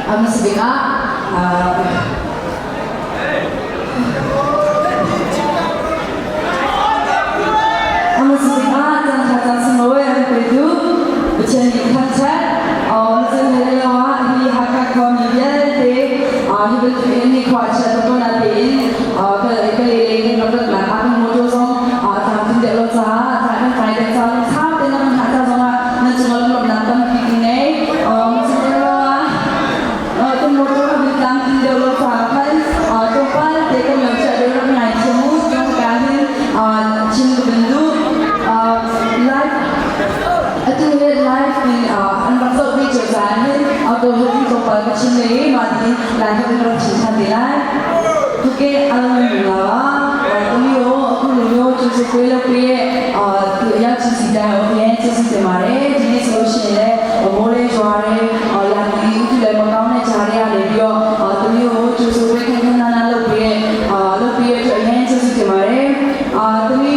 A hmasa bik ah a hmasa bik ah caan ṭha caan sunglawi a kan petu Pathian nih thangṭhat. Cun lio ah hi Hakha khuami vialte hi bantuk in nikhua a chia tuk ko natein ka le lei kan rak ratnak ah kan motor zong a tlamtling deuh lo caah kan kai deuh caah lungthau tein kan hngah ca zongah nan cungah lunglawmhnak tampi ka ngei. Cun lio ah kan motor a bin tlamtling deuh lo caah khan tlawmpal te kan lo chiah deuh rak ngai thiam u. Ka hin chim ka van duh. Live atu hi live in an rak zoh ve cio caah hin auto hi tlawmpal ka chim le i mah tiin lai holh in rak chim ṭhan te lai. Tuke alang la tumio akulio chu se kwe lo pe tu ya chi si da o ye chi si te mare di ne solution le mo le jwa re ya ti tu le ma kaung ne cha re ya le bio tumio chu se kwe khan khan na na lo pe lo pe chu ye chi si te mare tumi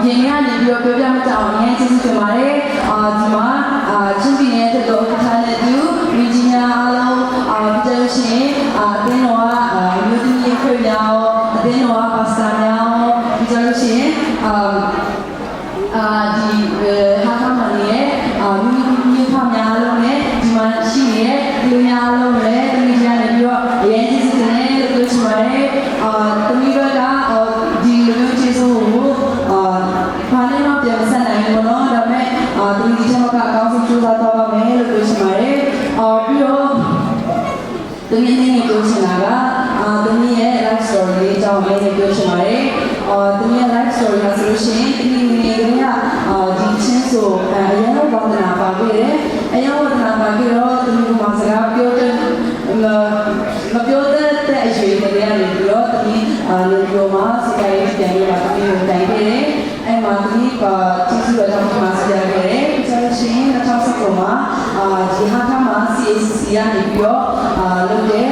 ရင်ကနေပြီးတော့ပြောပြမကြအောင်အရင်ကျေးဇူးတင်ပါတယ်။အာဒီမှာအာချင်းပြည်နယ်တော်တော်ခါနဲ့တူဝီကြီးများအားလုံးအာပြီးကြလို့ရှိရင်အာအသင်းတော်ကအာမျိုးသမီးခွေများရောအသင်းတော်ကပါစတာများရောပြီးကြလို့ရှိရင်အာအာဒီဟာခမနီရဲ့အာမိမိမိဖများအားလုံးနဲ့ဒီမှာရှိနေတဲ့လူများအားလုံးလည်းတမိကြီးကနေပြီးတော့အရင်ကျေးဇူးတင်တယ်လို့ပြောချင်ပါတယ်။အာတမိဘကဒီလိုမျိုးကျေးဇူးကိုအာဘာနဲ့မှပြန်မဆက်နိုင်ဘူးနော်။ဒါပေမဲ့အာတမိဒီချက်မကအကောင်းဆုံးကြိုးစားသွားပါမယ်လို့ပြောချင်ပါတယ်။အာပြီးတော့ တမီးအနေနဲ့ပြောချင်တာကအာတမီးရဲ့ life story လေးအကြောင်းလေးနဲ့ပြောချင်ပါတယ်။အာတမီးရဲ့ life story ကဆိုလို့ရှိရင်တမီးငယ်ငယ်ကလေးကအာဒီချင်းဆိုအရင်ကဝါသနာပါခဲ့တယ်။အရင်ဝါသနာပါခဲ့တော့တမီးကမှစကားပြောတဲ့မပြောတဲ့အရွယ်ကလေးကနေပြီးတော့တမီးအာနေပြီးမှစကားရေးပြန်ပြီးတော့တမီးကိုတိုင်ခဲ့တယ်။အဲ့မှာတမီးကကျေးဇူးတော်ကြောင့်မှစပြခဲ့တယ်။ဆိုလို့ရှိရင်2019မှာအာဒီဟာခမှာ CACC ကနေပြီးတော့အာလုပ်တဲ့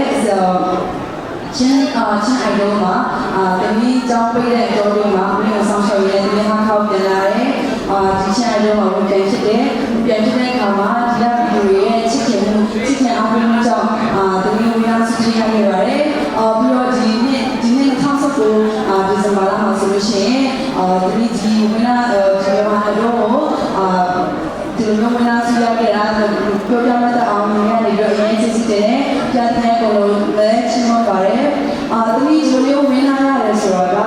ချင်းအာချင်းအိုင်ဒိုမှာအာတမီးကြောင်းပေးတဲ့တော်တွေမှာအမျိုးဆောင်ရှောက်ရတဲ့တမီးဟာခောက်ပြန်လာတယ်အာဒီချင်းအိုင်ဒိုမှာဝင်ပြန်ဖြစ်တယ်ပြန်ဖြစ်တဲ့အခါမှာဒီကဗီဒီယိုရဲ့ချစ်ခင်မှုချစ်ခင်အားပေးမှုကြောင့်အာတမီးဝင်ရောက်ဆွေးနွေးရခဲ့ပါတယ်အာပြီးတော့ဒီနှစ်ဒီနှစ်2019အာဒီဇင်ဘာလမှာဆိုလို့ရှိရင်အာတမီးဒီဝင်လာဒီမှာတော့အာဒီလိုမျိုးဝင်လာဆွေးရခဲ့တာပြောပြမတတ်အောင်နေရနေပြီးတော့အရင်ချစ်စစ်တယ်ပြတဲ့ကိုလုံးလည်းချီးမွမ်းပါတယ်အာတမီးဒီလိုမျိုးဝင်လာရတယ်ဆိုတော့က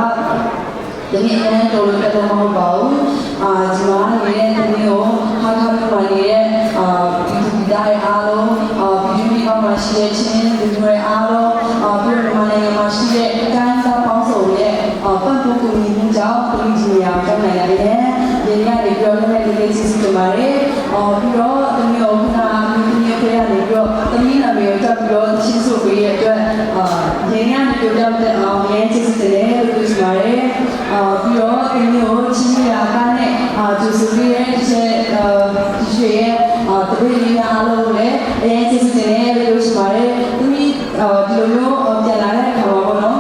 တမီးအရင်တော်လို့တော့မဟုတ်ပါဘူးအာဒီမှာနေတဲ့တမီးကိုဟာခါမျိုးမှာနေတဲ့အာဒီဒီသားရဲ့အားလုံးအာဒီဒီမိမှာရှိတဲ့ချင်းလူတွေအားလုံးအာပြီးတော့မြန်မာနိုင်ငံမှာရှိတဲ့တိုင်းသားပေါင်းစုံရဲ့အာပတ်ဖို့ကူညီမှုကြောင့်တမီးဒီနေရာကိုရောက်နိုင်ရတယ်ဒီနေ့ကနေပြီးတော့လည်းလည်းလေးကျေးဇူးတင်ပါတယ်အော်ပြီးတော့တမီးကိုခုနကမျိုးသမီးခွေကနေပြီးတော့တမီးနာမည်ကိုတက်ပြီးတော့ချင်းဆိုပေးတဲ့အတွက်အာရင်းကနေပြောပြတဲ့အောင်ရင်းကျေးဇူးတင်တယ်လို့ပြောချင်ပါတယ်အာပြီးတော့တမီးကိုချင်းရကားနဲ့အာကျူဆိုပေးတဲ့ချက်အာဒီရွှေရဲ့အာတပည့်လေးများအားလုံးလည်းအရင်ကျေးဇူးတင်တယ်လို့ပြောချင်ပါတယ်တမီးအာဒီလိုမျိုးပြန်လာတဲ့အခါမှာပေါ့နော်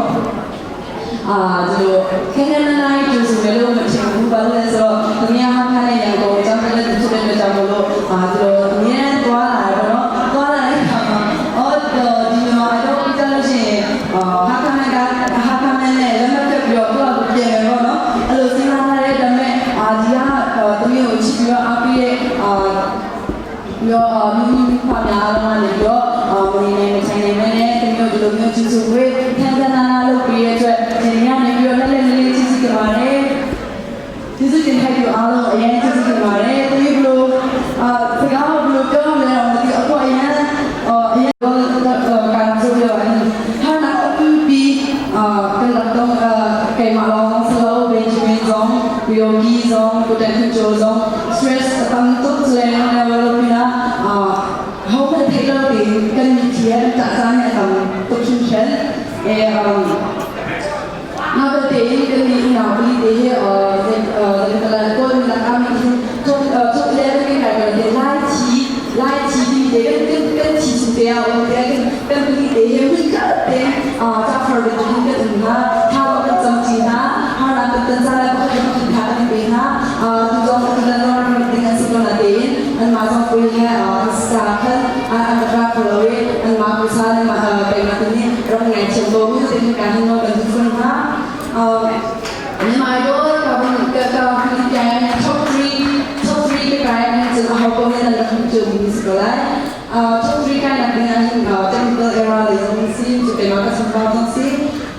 အာဒီလိုခဲခဲနနိုင်ကျူဆိုမယ်လို့မထင်ဘူးဘာလို့လဲဆိုတော့တမီးဟာခါနဲ့ရန်ကုန်ကျောင်းတက်တဲ့သူဖြစ်တဲ့အတွက်ကြောင့်မလို့အာဒီလိုအမြဲသွားလာတယ်ပေါ့နော်သွားလာတဲ့အခါမှာအော်ဒီမှာတော့ပြကြလို့ရှိရင်အာဟာခါနဲ့ကဟာခါနဲ့လက်မပြတ်ပြီးတော့သူ့အပြင်မယ်ပေါ့နော်အဲ့လိုစဉ်းစားထားတဲ့ဒါပေမဲ့အာဒီကတမီးကိုချစ်ပြီးတော့အားပေးတဲ့အာပြီးတော့မိမိမိဖများအားလုံးကနေပြီးတော့အာမနေနိုင်မထိုင်နိုင်မဲနဲ့တမီးတို့ဒီလိုမျိုးကျူစုဝေးထန်ထန်နာနာလုပ်ပြီးတဲ့အတွက်ဒီနေ့ကနေပြီးတော့လက်လက်လေးလေးချစ်စစ်ကြပါတယ်ကျေးဇူးတင်ထိုက်သူအားလုံးအရင်ကျေးဇူးတင်ပါတယ်တမီးဘလို့အာစကားဘလို့ပြောမလဲတော့မသိအခုအရင်အော်အရင်တော့ကာဆိုပြောဟာနာပီအာကလတော့ကဲမလောင်စလောဘင်ဂျမင်ဇုံဘီယိုဂီဇုံကိုတန်ချိုဇုံ stress တမ်တုတ်လဲနေဝလပီနာအာဟောမထေလောတီကန်မီချီယန်တာစာနေတမ်တုတ်ရှင်ရှင်အဲ Nga te kan ni na pli te he de la ko la kam ni chok chok le ke kai ka te lai chi lai chi di te kan kan kan chi su te a o te kan kan pli te he mun ka te a ta phar de ji ka na tha ba kan cham chi na ha na kan tan sa la ko kan tha kan pe na a tu jong kan na na kan ding an su na te Anmah zong pui he sa khan an rak ra kho lo i anmah pusa anmah keimah te nih rak ngaithiam ko mu ti ka hin nawl kan duh fawn hna. My idol ka ka ka top 3 top 3 ka kai hin cun aho ko nih nan rak hmuh cio mi si ko lai. Top 3 kai nak ding ah hin technical error lei zong si cu keimah ka chambau zong si.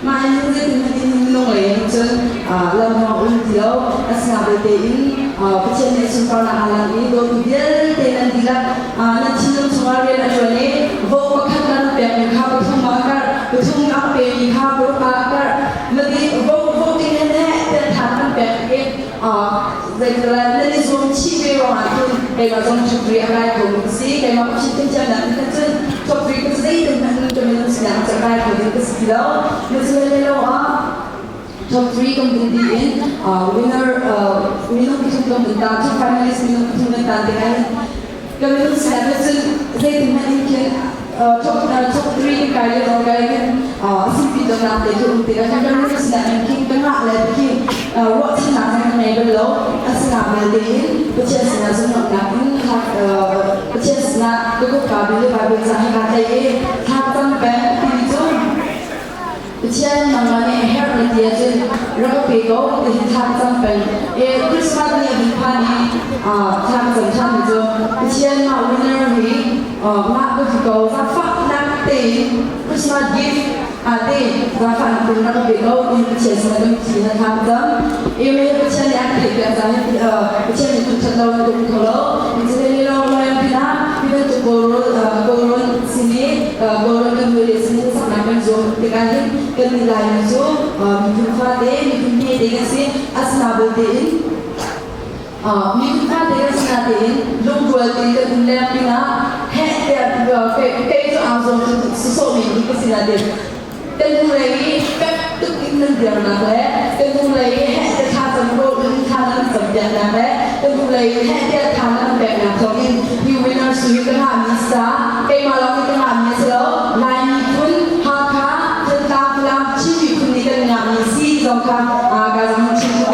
Mah in zeitin hmanh in minung lei in cun lam hmang um ti lo. Asina belte in Pathian nih sunparnak aa lang i dawtu vialte nan dihlak nan thinlung chungah rian a ṭuan i vo pakhat nan pekmi kha pathum ah a karh, pathum a pemi kha paruk ah a karh. Madi vo voting in he than an pek i zeitilah nan i zuam chih ve ruangah cun keimah zong chukri a kai kho mi ka si. Keimah Pathian thiamnak nih khan cun chukri ka zeitin hmanh ka minung sinak cu a kai kho ding ka si ti lo. Na le lo ah top 3 kan vun dih in winner minung pathum kan vun ta cu finalist minung pathum kan tan tikah hin ka minung sinak cun zeitin hmanh in khin top top 3 kan kai le dong kai hin simpi donnak te cu um tikah kan minung sinak in khin ka ngah le khi ruahchannak zong ka ngei bal lo. Asina belte in Pathian sinah zumhnak in Pathian sinah ka kutka bil le Bible ca he kaa tlaih i thla cam peng timi cu Pathian nangmah nih herh na ti ahcun rak ka pe ko ti hi thla ka cam peng. E Christmas ni a vun phan i thla ka cam ṭhan mi cu Pathian mah winner hi mah ka fi ko zaangfahnak tein Christmas gift te zaangfahnak tein rak ka pe ko ti Pathian sinah kan thi na thla ka cam. E mei Pathian nih a ka theih piak caah hin Pathian nih thangṭhat lo in ka um kho lo. Ni lo loyang pinah hi bantuk Kawlrawn sin i Kawlrawn kan hawile sin in saknak kan zuam tikah hin kan nih Laimi cu miphun fate, miphun hmete kan si. Asina belte in miphun fate kan si natein lungrual tein kan um leng pinah heh tiah kei cu aa zuam sawsawh men ka si natein kan hnulei i fek tuk in nan dirnak le kan hnulei i heh te thla cam rawl in thla nan cam piaknak le kan hnulei i heh tiah thla nan peknak thawngin hi winner su hi ka ngahmi sa keimah lawng nih ka ngahmi a si lo. Lai miphun Hakha, Thantlang, Falam, Chin miphun nih kan ngahmi si zong kha ka zong chim mu.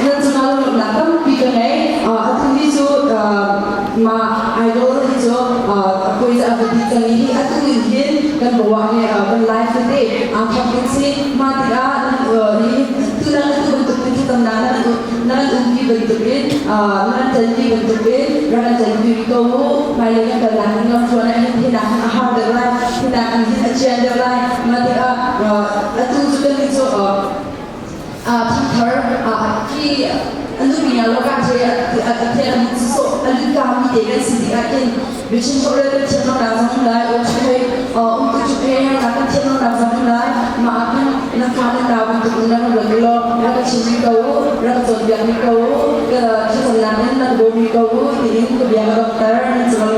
Nan cungah lawmhnak tampi ka ngei. Atu hi cu mah idol hi cu puai a va ti cang i hi atu in hin kan bawa he kan live tete aa thawk ding si. Mah tikah hi tulang atu bantuk in thlacamnak nan umpi bantukin nan telpi bantukin rak kan telpi rih ko mu. Hmailei kan kalnak ding lamthluan ah hin hinak hin a har deuh lai, hinak in hin a cian deuh lai. Mah tikah atu cu kan nih cu thangthar khi anu mi lo ka the a the an so alu ka mi te kan si tikah khin bichim ko le kan thiam lo nak zong lai um chu he um tu chu he na kan thiam lo nak zong lai ma khan na fa na ta bantuk in rak rak lo rak chim mi ko rak cawn biak mi ko ka thlacam nak in nak bo mi ko tiin ka bia ka rak tar nan cuma.